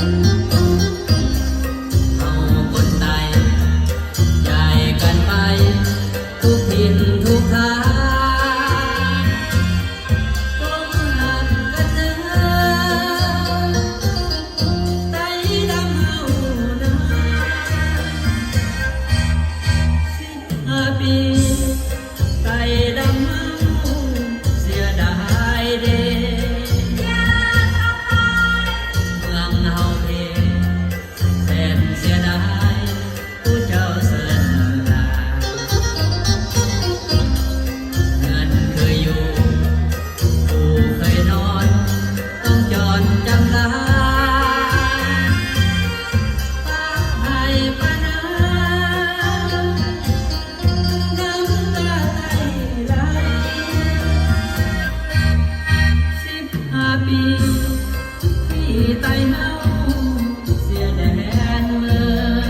ເຮົາຄົນໃຕ້ຍ້າຍກັນໄປທຸກຖິ່ນທຸກທາງ ປົກຮັກກັນເດີ ໄຕ້ດຳເຮົານາ ສິບຫ້າປີ ໄຕ້ດຳເຮົາເສຍດາຍເດ ເມືອງເຮົາເພ ແສນເສຍດາຍ ຜູ້ເຈົ້າເຊີນລາ ເຮືອນເຄີຍຢູ່ ຜູ້ເຄີຍນອນ ຕ້ອງຈອນຈຳລາ ປະໄພປະນາ ນ້ຳຕາໄຫຼ ສິບຫ້າປີ ທີ່ໄຕ້ເຮົາເສຍແດນເມືອງ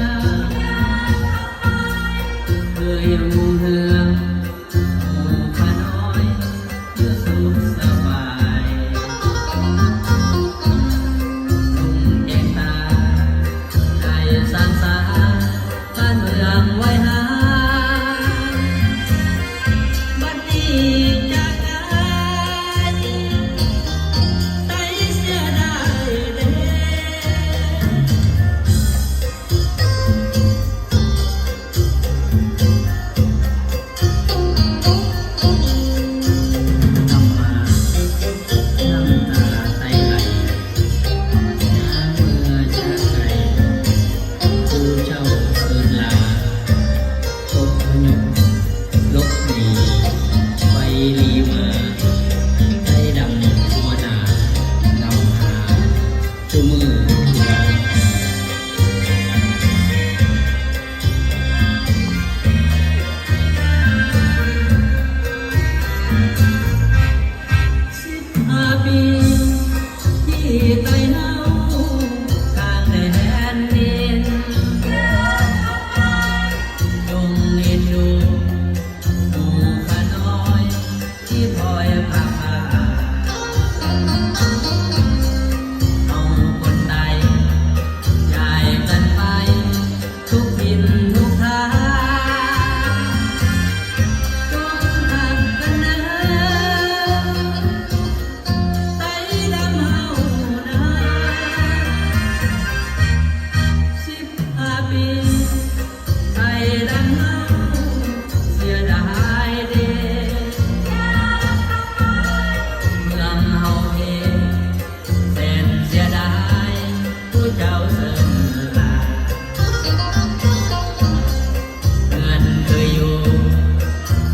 ເຄີຍຮຸ່ງເຮືອງ ໝູ່ຂ້ານ້ອຍ ຢູ່ສຸກສະບາຍ ໜຸ່ມແກ້ງຕາ ໄດ້ສ້າງສາ ບ້ານເມືອງໄວ້ຫາ ບັດນີ້ຈາກໄກ ໄຕ້ເສຍດາຍເດ ນ້ຳຕາໄຕ້ໄຫຼ ຍາມເມື່ອຈາກໄກ ຜູ້ເຈົ້າເຊີນລາ ອົບພະຍົບຫຼົບໜີ ໄປລີມາ ໄຕ້ດຳຫົວໜ້າ ເງົາຂາວ ຊຸມື້ທຸກວັນ ສິບຫ້າປີ ທີ່ໄຕ້ເຮົາຂ້າງແດນດິນ ຈົ່ງເອັນດູ ໝູ່ຂ້ານ້ອຍ ທີ່ຄອຍພາພາ ເຮົາຄົນໃຕ້ຍ້າຍກັນໄປ ທຸກຖິ່ນທຸກທາງ ຈົ່ງຮັກກັນເດີ ໄຕ້ດຳເຮົານາ ສິບຫ້າປີ ໄຕ້ດຳເຮົາເສຍດາຍເດ ເມືອງເຮົາເພ ແສນເສຍດາຍ ຜູ້ເຈົ້າເຊີນລາ ເຮືອນເຄີຍຢູ່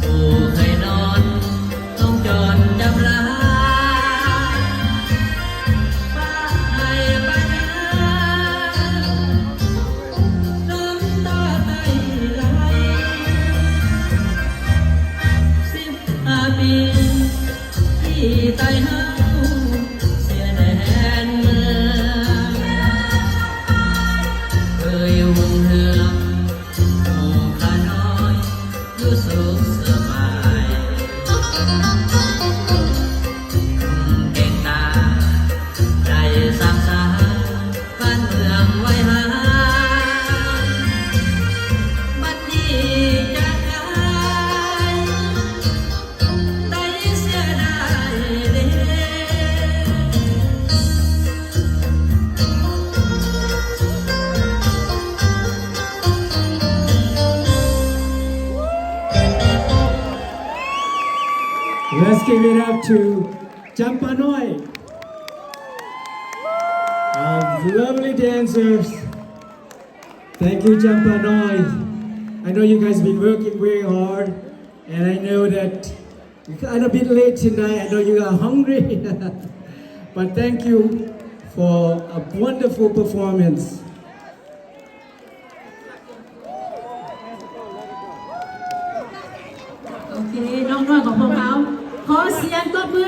ຜູ້ເຄີຍນອນ ຕ້ອງຈອນຈຳລາ ປະໄພປະນາ ນ້ຳຕາໄຕ້ໄຫຼ ສິບຫ້າປີ ທີ່ໄຕ້ເຮົາເສຍແດນເມືອງ ເຄີຍຮຸ່ງເຮືອງ ໝູ່ຂ້ານ້ອຍ ຢູ່ສຸກສະບາຍ ໜຸ່ມແກ້ງຕາ ໄດ້ສ້າງສາ ບ້ານເມືອງໄວ້ຫາ ບັດນີ້ຈາກໄກ ໄຕ້ເສຍດາຍເດ. Let's give it up to Champa Noi. Our lovely dancers. Thank you, Champa Noi. I know you guys have been working very hard, and I know that you're a bit late tonight. I know you are hungry, but thank you for a wonderful performance. ໂອເຄ ນ້ອງໆຂອງພວກເຮົາ ຂໍສຽງຕົບມື